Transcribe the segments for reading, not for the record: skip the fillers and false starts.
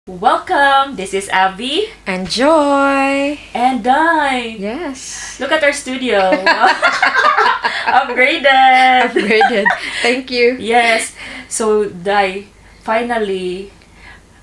Welcome! This is Abby And Joy! And Dai. Yes. Look at our studio. Upgraded! Upgraded. Thank you. Yes. So, Dai, finally,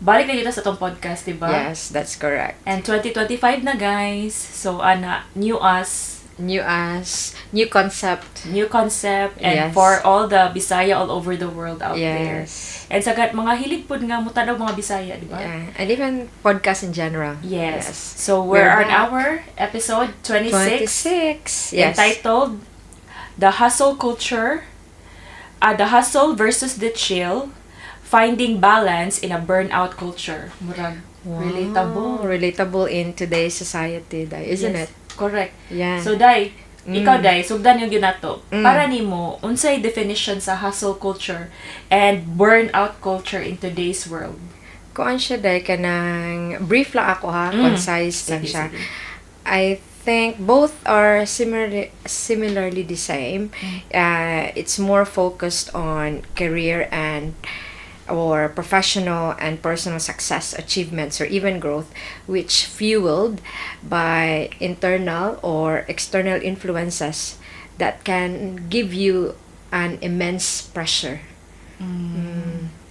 balik na kita sa atong podcast, di ba? Yes, that's correct. And 2025 na, guys. So, ana, new us, New us, new concept. New concept, and for all the Bisaya all over the world out there. And sa mga hilig pod nga mutanaw mga Bisaya, di ba? Yeah. And even podcast in general. Yes. So we're We're on back. Our episode 26, 26. Yes. entitled "The Hustle Culture, The Hustle versus the Chill, Finding Balance in a Burnout Culture." Murag relatable. Relatable in today's society, Dai, isn't Yes, it? Correct. Yeah. So Dai, ikaw Dai, sugdan gyud nato. Para nimo, unsay definition sa hustle culture and burnout culture in today's world? Kuan siya, Dai, kanang brief lang ako ha, concise lang Sige, siya. Sige. I think both are similarly the same. It's more focused on career and or professional and personal success, achievements, or even growth, which fueled by internal or external influences that can give you an immense pressure.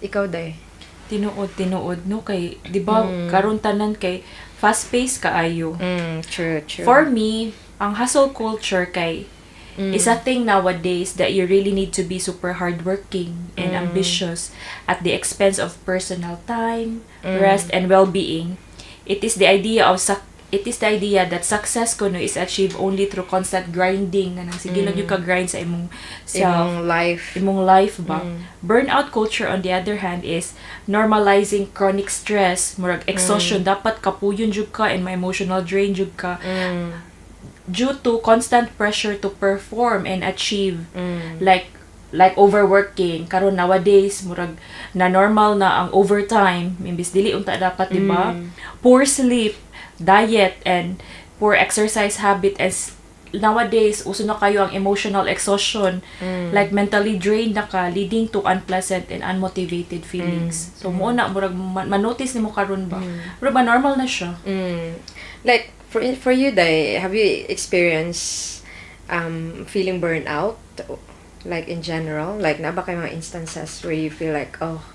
Ikaw, Day. Tinuod, tinuod, no, kay di ba karon tanan kay fast pace kaayo. True, true. For me, ang hustle culture kay is a thing nowadays that you really need to be super hardworking and ambitious at the expense of personal time, rest, and well-being. It is the idea that success kuno is achieved only through constant grinding, nga nang sige lang gyud ka grind sa imong self, imong life. Imong life ba. Burnout culture, on the other hand, is normalizing chronic stress, murag exhaustion, dapat kapuyon jud ka and may emotional drain jud ka due to constant pressure to perform and achieve, like overworking. Karon nowadays, murag na normal na ang overtime imbis dili unta dapat, di ba? Poor sleep, diet, and poor exercise habit, as nowadays uso na kaayo ang emotional exhaustion, like mentally drained na ka, leading to unpleasant and unmotivated feelings. So mo na murag manotice nimo karon ba, murag ba normal na siya. Like for you, Dai, have you experienced feeling burnout? Like in general, like naa ba kay mga instances where you feel like, "Oh,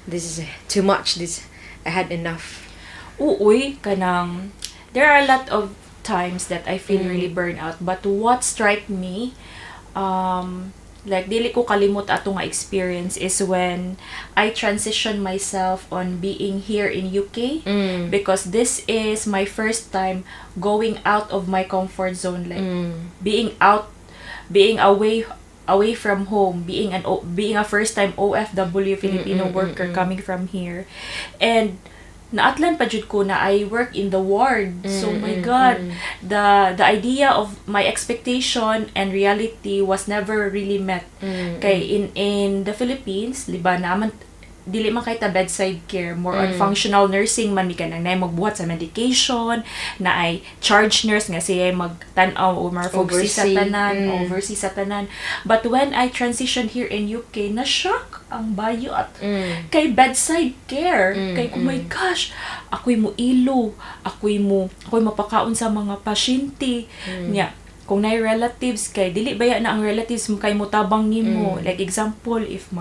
this is too much. This I had enough." Uy, kanang there are a lot of times that I feel really burned out. But what strike me, like dili ko kalimot ato nga experience, is when I transition myself on being here in UK, because this is my first time going out of my comfort zone, like being out, being away from home, being a first time OFW Filipino worker coming from here, and naatlan pa jud ko na I work in the ward. So my God, the idea of my expectation and reality was never really met. Kay in the Philippines, di ba, naman dili man kay ta bedside care, more on functional nursing man mi, kanang naay magbuhat sa medication, naay charge nurse nga siya magtan-aw o marfog sa Oversee. Tanan, oversee sa tanan. But when I transitioned here in UK, na shock ang bayo at kay bedside care kay oh my gosh, ako'y mo ilo, ako'y mapakaon sa mga pasyente nya. Kung naay relatives, kay dili baya na ang relatives mo kay motabang nimo. Like example, if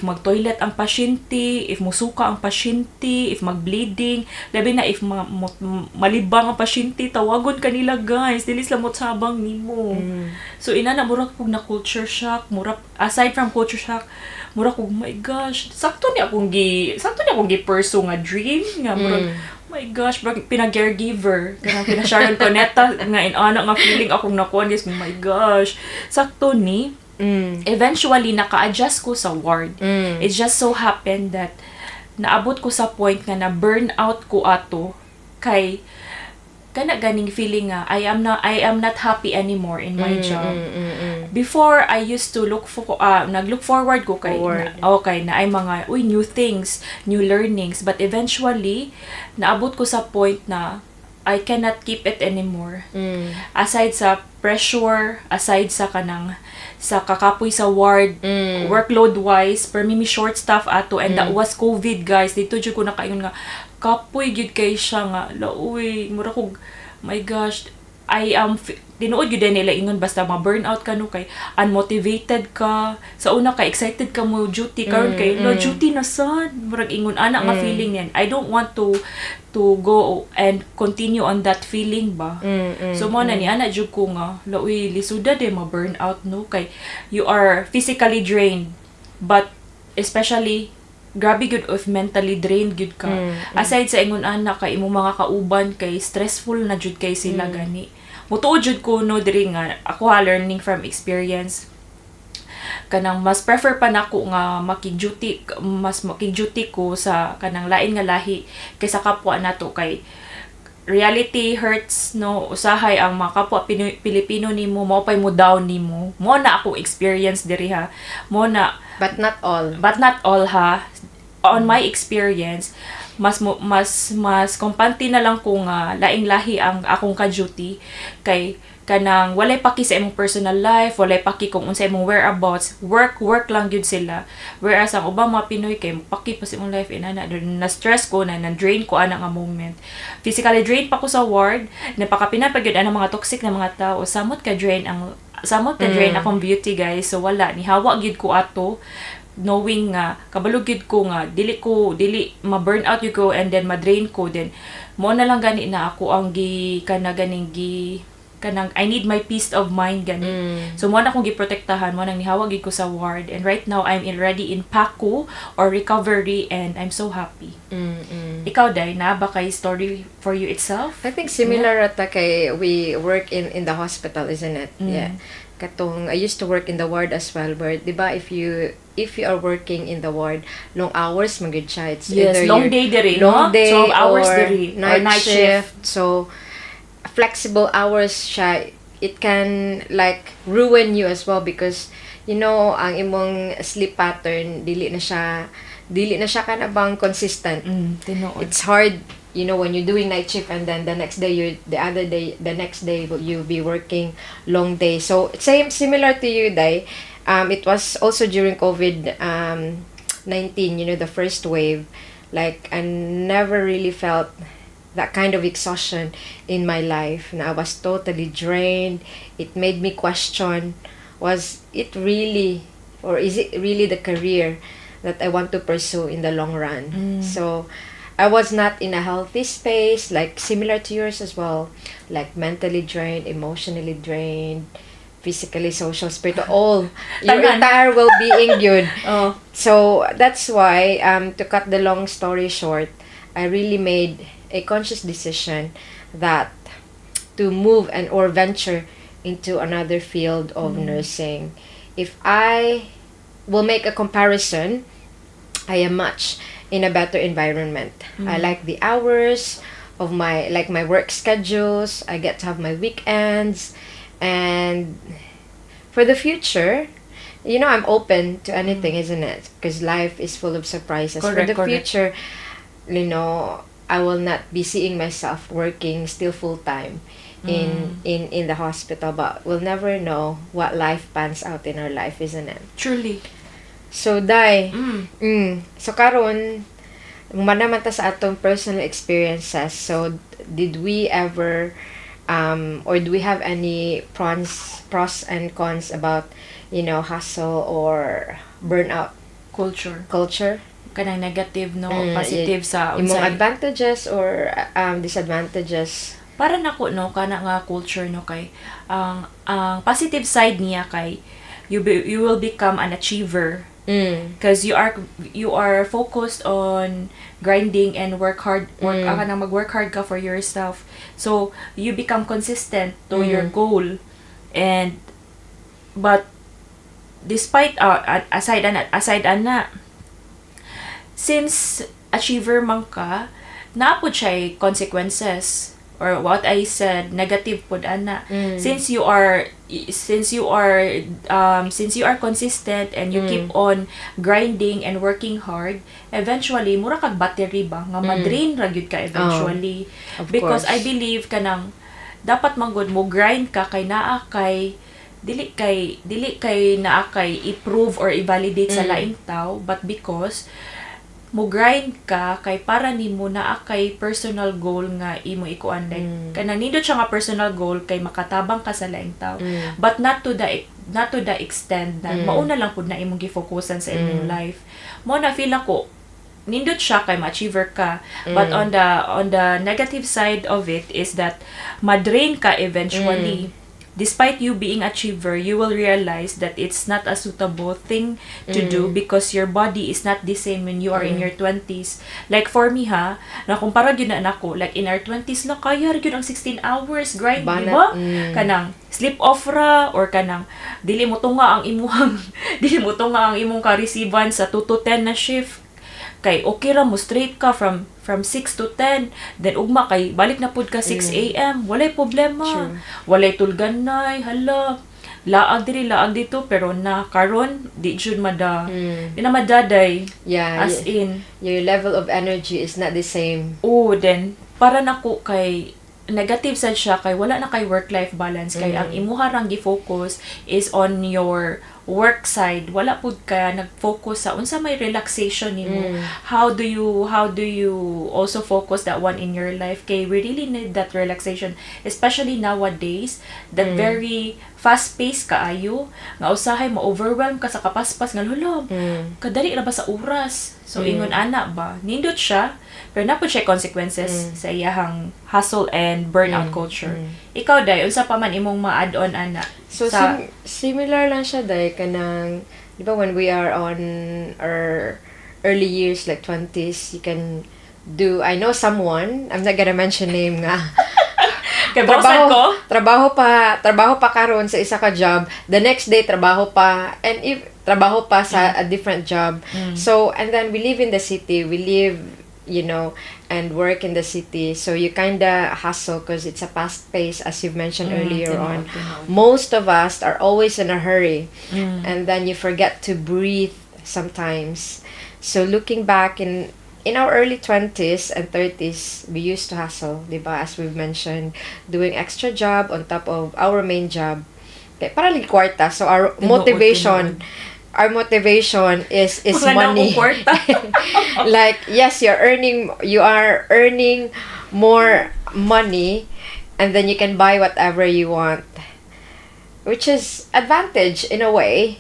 mag-toilet ang pasyente, if musuka ang pasyente, if mag-bleeding, labi na if malibang ang pasyente, tawagon kanila, guys, dili sila motabang nimo. So inana, mura kog na culture shock, mura aside from culture shock, mura kog, "My gosh, sakto ni akong gi pursue nga dream nga murag, my gosh, murag pina-caregiver, kanang pina Sharon Cuneta nga inana nga feeling akong nakuha, guys. Oh my gosh, sakto ni." Eventually, naka-adjust ko sa ward. It just so happened that naabot ko sa point nga na burn out ko ato, kay kana ganing feeling nga I am not happy anymore in my job. Before, I used to look for nag-look forward ko kay Forward. Na, okay na ay mga uy, new things, new learnings, but eventually naabot ko sa point na I cannot keep it anymore. Aside sa pressure, aside sa kanang sa kakapoy sa ward, workload wise, permi mi short staff ato, and that was COVID, guys. Didto jud ko nakaingon nga Kapoy gyud kay siya nga laoy, mura kog, my gosh, I am tinuod gyud nila ingon basta ma-burnout ka, no, kay unmotivated ka. Sa una kay excited ka mo duty, karon kay no duty na sad, murag ingon ana nga feeling yan. I don't want to go and continue on that feeling ba. So mo na ni ana jud ko nga laoy, lisuda de ma-burn out, no, kay you are physically drained, but especially grabe gyud if mentally drained gyud ka. Aside sa ingon ana kay imong mga kauban kay stressful na jud kay sila. Gani mutuo jud ko, no, diri nga ako ha, learning from experience, kanang mas prefer pa nako nga makig-duty, mas makig-duty ko sa kanang lain nga lahi kaysa kapwa nato, kay reality hurts, no. Usahay ang mga kapwa Pilipino nimo mao pay mo down nimo. Mo na akong experience diri ha, mo na. But not all. But not all ha. On my experience, mas mo, mas mas kampante na lang ko nga laing lahi ang akong ka-duty kay kanang walay paki sa imong personal life, walay paki kung unsa imong whereabouts, work work lang gyud sila. Whereas ang ubang mga Pinoy kay paki pa sa imong life inana. Na stress ko na, na drain ko ana nga moment. Physically drain pa ko sa ward, napakapinan pa gyud ana mga toxic na mga tao. Samot ka drain akong beauty, guys. So wala ni hawa gyud ko ato, knowing nga kabalo gyud ko nga dili ko dili ma-burn out gyud ko and then ma-drain ko. Then mo na lang gani na ako ang gi kana ganing gi kanang I need my peace of mind gani. So mo na akong giprotektahan, mo nang nihawa gyud ko sa ward, and right now I'm already in PACU or recovery and I'm so happy. Ikaw, Day, na ba kay story for you itself? I think similar ata kay we work in the hospital, isn't it? Mm. Yeah. Katong I used to work in the ward as well, where, 'di ba, if you are working in the ward, long hours man gyud siya. It's Yes, either long you're day diri, long no? day 12 hours or diri or night, night shift. So flexible hours siya. It can like ruin you as well because ang imong sleep pattern dili na siya kana bang consistent. Tinuod. It's hard when you're doing night shift and then the next day you the other day the next day will you be working long day. So same, similar to you, Dai. It was also during COVID 19, the first wave. Like, I never really felt that kind of exhaustion in my life, and I was totally drained. It made me question, was it really or is it really the career that I want to pursue in the long run? So I was not in a healthy space, like similar to yours as well, like mentally drained, emotionally drained, physically, social, spiritual, all your Tanan. Entire well-being yun. Oh. So that's why, to cut the long story short, I really made a conscious decision that to move and or venture into another field of nursing. If I will make a comparison, I am much in a better environment. I like the hours of my, like, my work schedules. I get to have my weekends, and for the future, I'm open to anything, isn't it? Because life is full of surprises. For Correct, the correct. future, I will not be seeing myself working still full time in in the hospital, but we'll never know what life pans out in our life, isn't it? Truly. So, Dai, so karon man naman ta sa atong personal experiences. So, did we ever or do we have any pros and cons about hustle or burnout Culture. Culture? Kanang negative, no? Mm, Positive sa imong unsay. Advantages or disadvantages? Para nako, no, kana nga culture, no, kay ang positive side niya kay you will become an achiever because you are focused on grinding and work hard, work kanang mag-work hard ka for yourself, so you become consistent to your goal. And but despite aside ana, since achiever man ka, naa pod siya consequences, or what I said, negative pod ana. Since you are consistent and you keep on grinding and working hard, eventually mura kag battery ba nga ma-drain ra gyud ka eventually. Of Because course. I believe kanang dapat manggod mo grind ka kay naa kay dili kay naa kay i-prove or i-validate sa laing tao, but because Mo grind ka kay para nimo naa kay personal goal nga imo ikuan, like kanang nindot siya nga personal goal kay makatabang ka sa laing tao, but not to the extent na mauna lang pud na imong gifocusan sa imong life. Mo na feel ako nindot siya kay ma-achiever ka, but on the negative side of it is that ma-drain ka eventually. Despite you being achiever, you will realize that it's not a suitable thing to do because your body is not the same when you are in your 20s. Like for me ha, nakumpara gyud na nako, like in our 20s na kaya ra gyud ang 16 hours grind, di Banat, ba? Kanang sleep off ra or kanang dili mo tunga ang imong ka-receive sa 2 to 10 na shift kay okay ra mo straight ka from 6 to 10, then ugma kay balik na pud ka 6 a.m., walay problema. True. Walay tulganay, hala, laag diri, laag dito, pero na karon di jud mada di na madaday as in Your level of energy is not the same. Oh, then para nako kay negative sad siya kay wala na kay work-life balance kay ang imuha rang gi-focus is on your work side. Wala pud ka nag-focus sa unsa may relaxation nimo. How do you also focus that one in your life kay we really need that relaxation, especially nowadays that very fast pace kaayo nga usahay ma-overwhelm ka sa kapaspas nga hala, kadali ra ba sa oras. So ingon ana ba, nindot siya pero naa pud siya consequences sa iyahang hustle and burnout culture. Ikaw day, unsa pa man imong ma-add on ana? So, similar lang siya dahil kanang, di ba when we are on our early years, like 20s, you can do, I know someone, I'm not gonna mention name nga. Kay bawsan ko. Trabaho pa karon sa isa ka job, the next day trabaho pa, and if trabaho pa sa a different job. So, and then we live in the city, we live and work in the city. So you kinda hustle because it's a fast pace, as you've mentioned earlier on. Tinuod. Most of us are always in a hurry, and then you forget to breathe sometimes. So looking back in our early 20s and 30s, we used to hustle, di ba? As we've mentioned, doing extra job on top of our main job. Kay para lang kwarta. So our motivation, our motivation is Mga money. naong kwarta. Like yes, you are earning more money and then you can buy whatever you want, which is advantage in a way,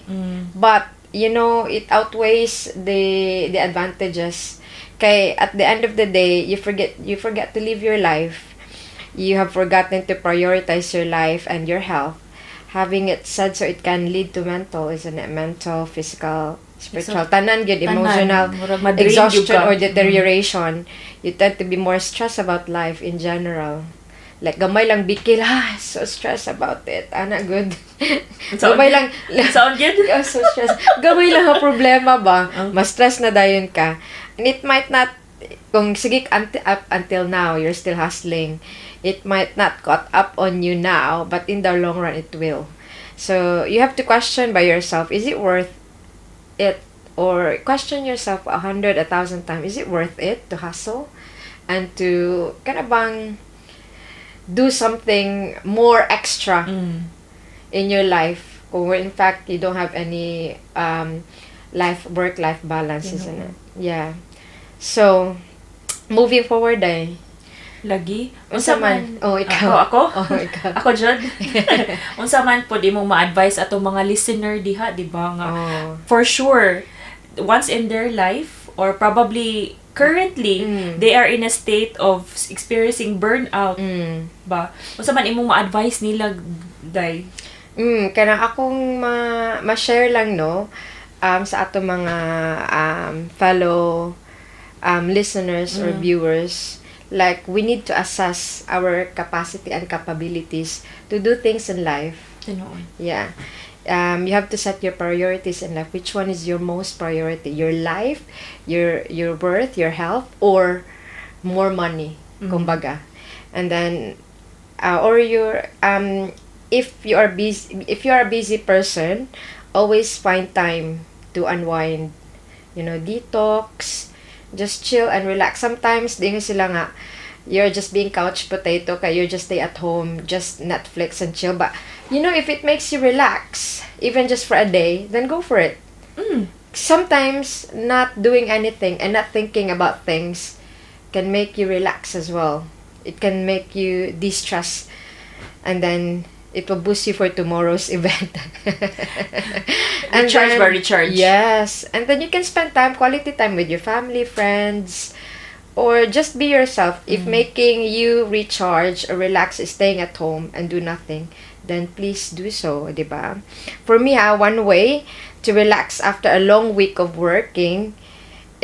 but it outweighs the advantages kay at the end of the day you forget to live your life. You have forgotten to prioritize your life and your health. Having it said so, it can lead to mental, isn't it, mental, physical, spiritual, tanan gyud, Tanan. Emotional Murag ma-drain gyud exhaustion ka. Or deterioration. You tend to be more stressed about life in general, like gamay lang bikil, ah, so stressed about it, ana good. Gamay lang. Sound gyud? Oh, so stressed. Gamay lang ang problema ba? Mas stress na dayon ka. And it might not, kung sige, up until now, you're still hustling, it might not caught up on you now, but in the long run, it will. So, you have to question by yourself, is it worth it? Or question yourself 100, 1,000 times, is it worth it to hustle? And to, kana bang, do something more extra in your life kung in fact you don't have any life work life balance, isn't it? Yeah, so moving forward ay Lagi. Unsa man? Oh, ikaw. Ako, ako? Oh, ikaw. Ako jud. Unsa man pod imong ma-advise atong mga listener diha, di ba nga Oh. for sure once in their life or probably currently they are in a state of experiencing burnout ba? Unsa man imong ma-advise nila, day? Kanang akong ma ma-share lang no sa ato mga fellow listeners or viewers, like we need to assess our capacity and capabilities to do things in life. Tinuod. Yeah. You have to set your priorities in life. Which one is your most priority? Your life, your worth, your health, or more money, kumbaga. And then, or your if you are busy, if you are a busy person, always find time to unwind. Detox, just chill and relax. Sometimes, di nga sila nga, you're just being couch potato kay you just stay at home, just Netflix and chill. But, if it makes you relax, even just for a day, then go for it. Sometimes not doing anything and not thinking about things can make you relax as well. It can make you de-stress and then it will boost you for tomorrow's event. And Recharge ba, recharge? Yes. And then you can spend time, quality time with your family, friends, or just be yourself. If making you recharge or relax is staying at home and do nothing, then please do so, diba? For me, ha, one way to relax after a long week of working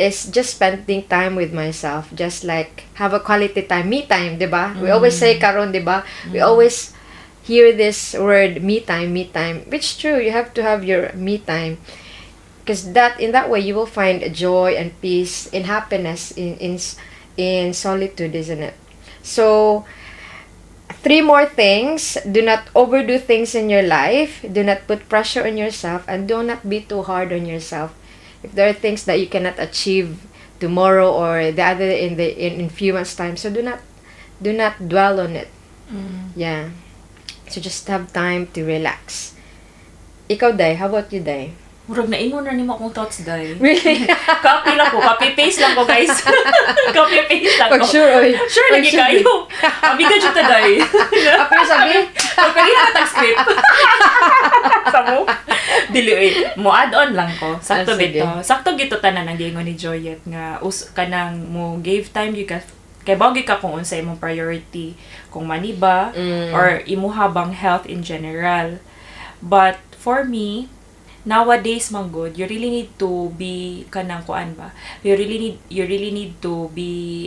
is just spending time with myself. Just like have a quality time, me time, diba? We always say karon, diba? We always hear this word me time, which true, you have to have your me time because that in that way you will find joy and peace and happiness in solitude, isn't it? So three more things: do not overdo things in your life, do not put pressure on yourself, and do not be too hard on yourself. If there are things that you cannot achieve tomorrow or the other in the in few months' time, so do not dwell on it. Yeah, so just have time to relax. Ikaw, Day, how about you, Day? Murag naingon na nimo akong thoughts, Day. Really? Copy lang ko. Copy paste lang ko, guys. Copy paste lang ko. Pag sure, oy. Sure, Pag lagi sure. kayo. Amiga jud ta, Day. Apa yung sabi? Pagpalihan na tag script. Samo? Dili oy. Mo add on lang ko. Sakto Ah, sige. bito. Sakto gito tanan ang giingon ni Joyet nga us kanang mo gave time you ka kay bawgi ka kung unsa imong priority, kung money ba or imuha bang health in general. But for me, nowadays man gud, you really need to be kanang kuan ba, you really need to be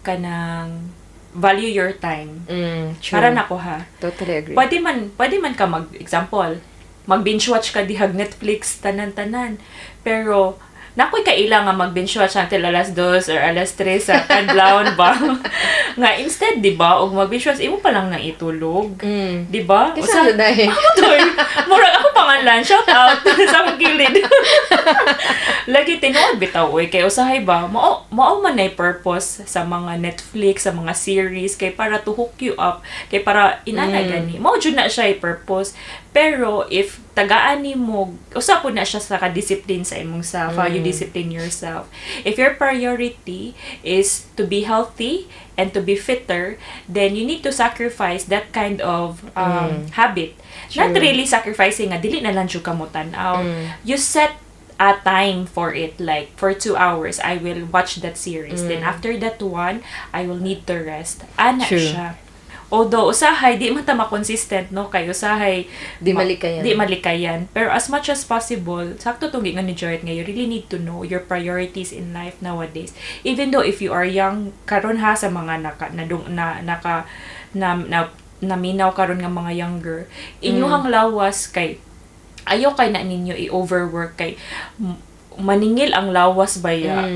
kanang value your time. True. Para nako ha. Totally agree. Pwede man ka mag example, mag binge watch ka dihag Netflix tanan-tanan. Pero nakoy kaila nga mag binge watch until alas 2 or alas 3 sa kadlawon ba. Nga instead, di ba, og mag binge watch imo pa lang nang itulog. Di ba? Kisa na dahil. Ako to. Murag ako pangalan. Shout out sa akong kilid. Lagi tinuod bitaw oy kay usahay ba mao man nay purpose sa mga Netflix, sa mga series, kay para to hook you up, kay para inana gani. Mao jud na siya purpose. Pero if tagaan nimo, usa pud na siya sa ka-discipline sa imong self, how you discipline yourself. If your priority is to be healthy and to be fitter, then you need to sacrifice that kind of habit. Not True. Really sacrificing nga dili na lang jud ka mo tan-aw. You set a time for it, like for 2 hours I will watch that series, then after that one I will need to rest ana True. siya. Although usahay di man ta ma-consistent, no, kay usahay Di malikayan. Di malikayan, pero as much as possible, sakto tong giingon ni Joyet nga you really need to know your priorities in life nowadays, even though if you are young karon ha, sa mga naka nadung na naka na, na naminaw karon nga mga younger, inyuhang lawas kay ayaw kay na ninyo i-overwork kay maningil ang lawas baya.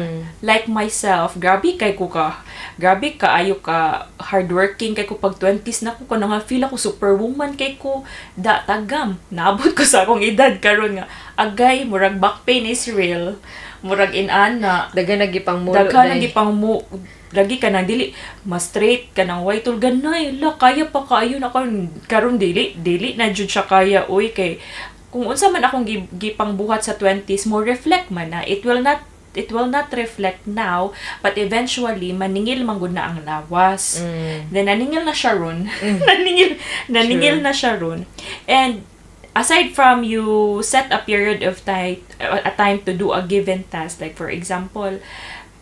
Like myself, grabe kay ko ka grabe ka ayo ka hardworking kay ko pag 20s na ko kanang feel ako superwoman kay ko da tagam naabot ko sa akong edad karon nga agay, murag back pain is real, murag inana. Daga nagipang mulo. Daghan Day. ang gipang mo lagi ka nang dili mas straight ka nang white tul ganay la kaya pa kaayo na karon. Karon dili dili na jud siya kaya oy, kay kung unsa man akong gipangbuhat sa 20s, mo reflect man na. It will not reflect now, but eventually maningil man gud na ang lawas. Then naningil na siya ron, naningil, naningil True. Na siya ron. And aside from you set a period of time, a time to do a given task, like for example,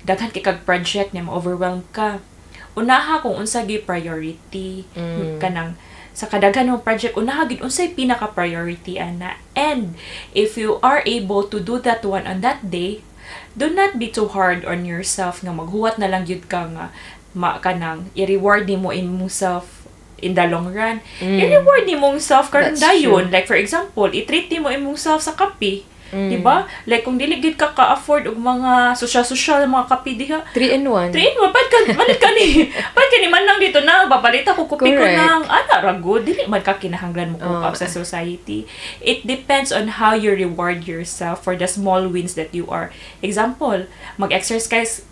daghan kay kag project niya, ma-overwhelm ka, unaha kung unsa gyud priority. Kanang sa kadaghan ng project, unaha gid unsay pinaka priority ana. And if you are able to do that one on that day, do not be too hard on yourself nga maghuwat na lang gyud ka nga ma kanang i-reward nimo imong self in the long run. I-reward nimo self karon That's dayon. true. Like for example, i-treat nimo imong self sa kape. Di ba? Like kung dili gid ka ka-afford og mga social-social mga kape diha, 3 in 1. 3 in 1, ba't ka ni man lang dito na, babalita ko, kopi ko Correct. nang, ana, rago, dili man ka kinahanglan mo cope up Oo. sa society. It depends on how you reward yourself for the small wins that you are. Example, mag-exercise,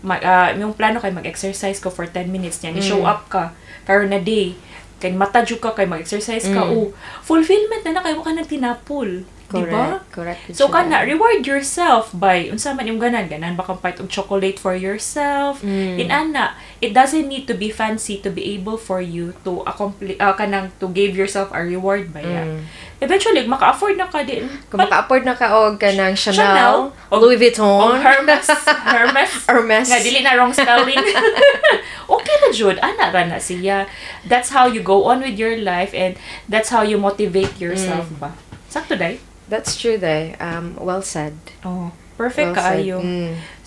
yung plano kay mag-exercise ko for 10 minutes niya, ni-show up ka, karon na day, kay mata jud ka kay mag-exercise ka, oh, fulfillment na na kayo ka nagtinapol. Diba? Correct. So kana, reward yourself by unsa man imong ganahan, ganahan ba kang palit og chocolate for yourself? Inana, it doesn't need to be fancy to be able for you to accomplish, kanang to give yourself a reward ba ya. Eventually maka-afford na ka din. Kung maka-afford na ka og kanang Chanel, Chanel, Louis Vuitton, og Hermes, Hermes, Hermes. Nga dili na wrong spelling. Okay na jud, ana ra na siya. That's how you go on with your life and that's how you motivate yourself ba. Sakto day? That's true diay. Well said. Oh, perfect Well said. kaayo.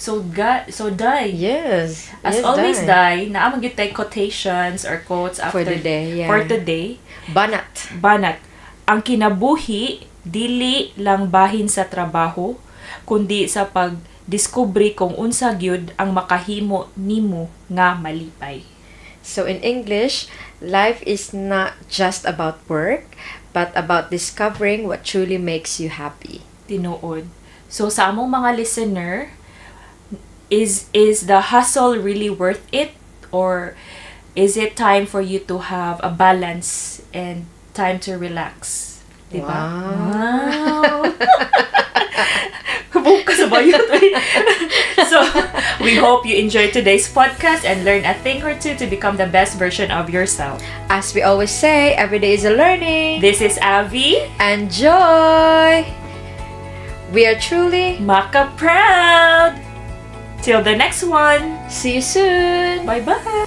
So day. As Yes, always, day. Day, naa man gyud tay quotations or quotes after For the day, yeah. For today. Banat. Banat. Ang kinabuhi dili lang bahin sa trabaho, kundi sa pagdiskubre kung unsa gyud ang makahimo nimo nga malipay. So in English, life is not just about work, but about discovering what truly makes you happy. Tinuod. So sa among mga listener, is the hustle really worth it or is it time for you to have a balance and time to relax? Diba? Wow. Wow. Bukas ba yun? So, we hope you enjoyed today's podcast and learn a thing or two to become the best version of yourself. As we always say, every day is a learning. This is Avi. And Joy. We are truly Maka proud. Till the next one. See you soon. Bye bye.